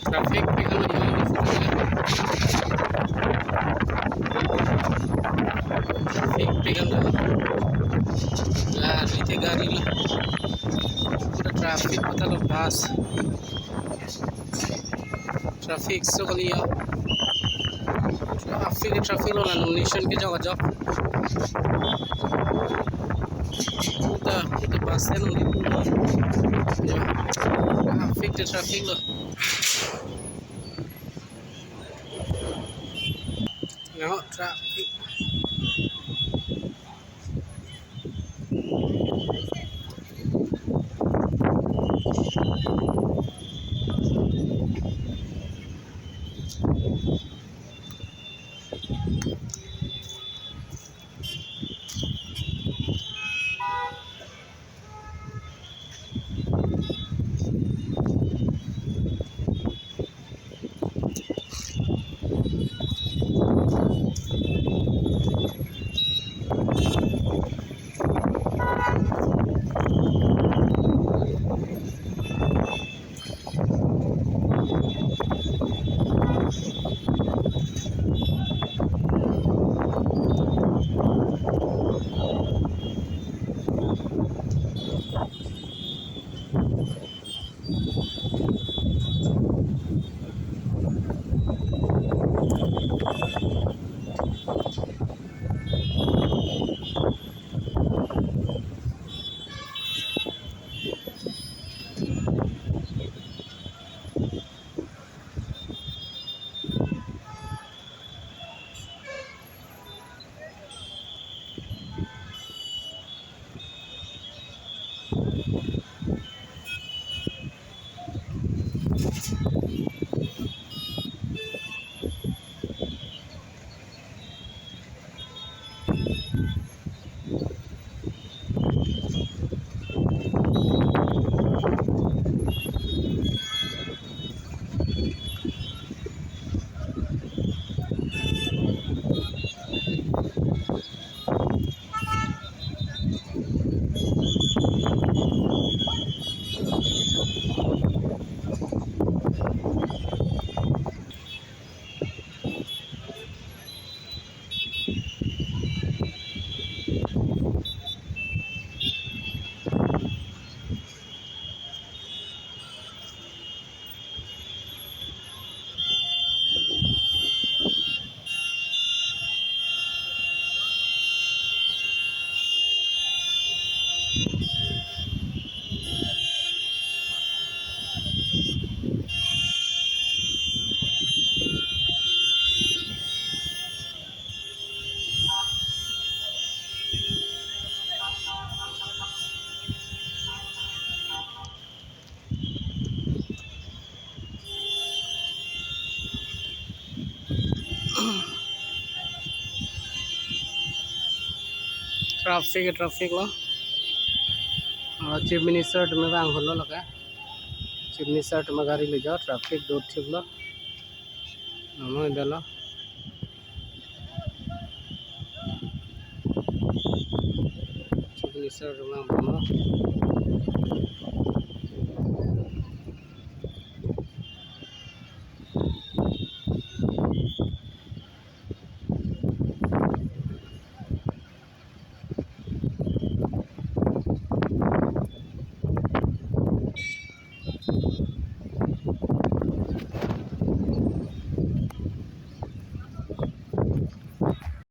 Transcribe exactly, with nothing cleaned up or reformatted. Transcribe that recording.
Traffic pik an lo. Traffic pik an lo. Gari te gari lo. Pura traffic, pura lo bus. Traffic so kali ya. Traffic, traffic lo, la nation ke jok jok. Pura, pura bus stand lo. Ya. Traffic te traffic lo. Ya, traffic. Traffic, traffic lo. Ah, Chief Minister atum vang holo lake. Chief Minister atum gari le jo, traffic do thik lo. Namo ida lo. Chief Minister atum vang holo.